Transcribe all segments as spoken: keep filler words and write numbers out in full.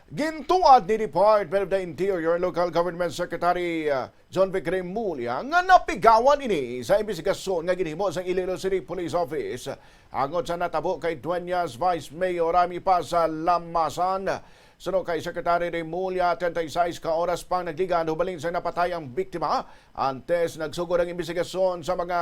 Gintuad ni Department of the Interior Local Government Secretary, uh, Jonvic Remulla nga napigawan ini sa imbestigasyon nga ginhimo sang Iloilo City Police Office angot sa natabo kay Dueñas Vice Mayor Rami Paz sa Lamasan. Suno kay Secretary Remulla, treinta y seis ka oras pang nagligan hubalin sang napatay ang biktima. Antes, nagsugod ang imbestigasyon sa mga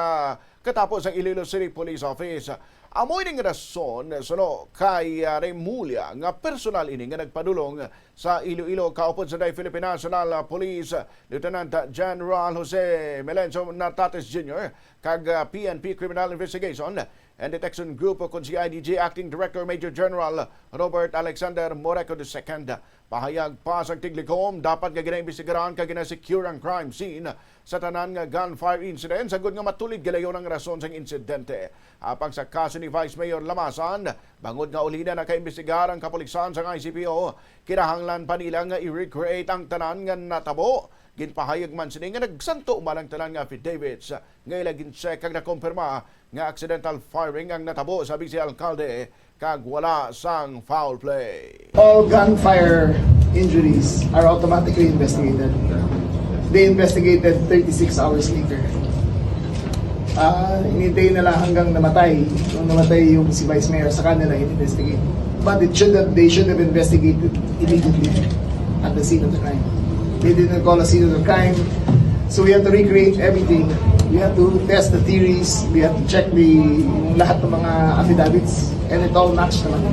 katapo sang Iloilo City Police Office. Amo ining rason, suno kay, ah, Remulla, nga personal ini nga nagpadulong sa Iloilo kaupod sa Philippine National Police Lieutenant General Jose Melencio Nartates Junior kag, ah, P N P Criminal Investigation and Detection Group, kon C I D G Acting Director Major General Robert Alexander Moreco the second. Pahayag pa sang tiglikom, dapat nga ginaimbestigaran kag ginasecure ang crime scene sa tanan nga gunfire incident, sagod nga matulid gilayon ang rason sang insidente. Apang sa kaso ni Vice Mayor Lamasan, bangod nga uli na nakaimbestigar ang kapulisan sang I C P O, kinahanglan pa nila nga i-recreate ang tanan nga natabo. Ginpahayag man sini nga nagsanto man ang tanan nga affidavits nga ila gin-check kag nakumpirma nga accidental firing ang natabo sa Vice Alkalde kag wala sang foul play. All gunfire injuries are automatically investigated. They investigated thirty-six hours later. Ah, inintay nila hanggang namatay. Nung namatay yung si Vice Mayor, saka nila in-investigate. But it should have, they should have investigated immediately at the scene of the crime. They didn't call a scene of the crime. So we have to recreate everything. We have to test the theories. We have to check the, yung lahat ng mga affidavits. And it all matched naman.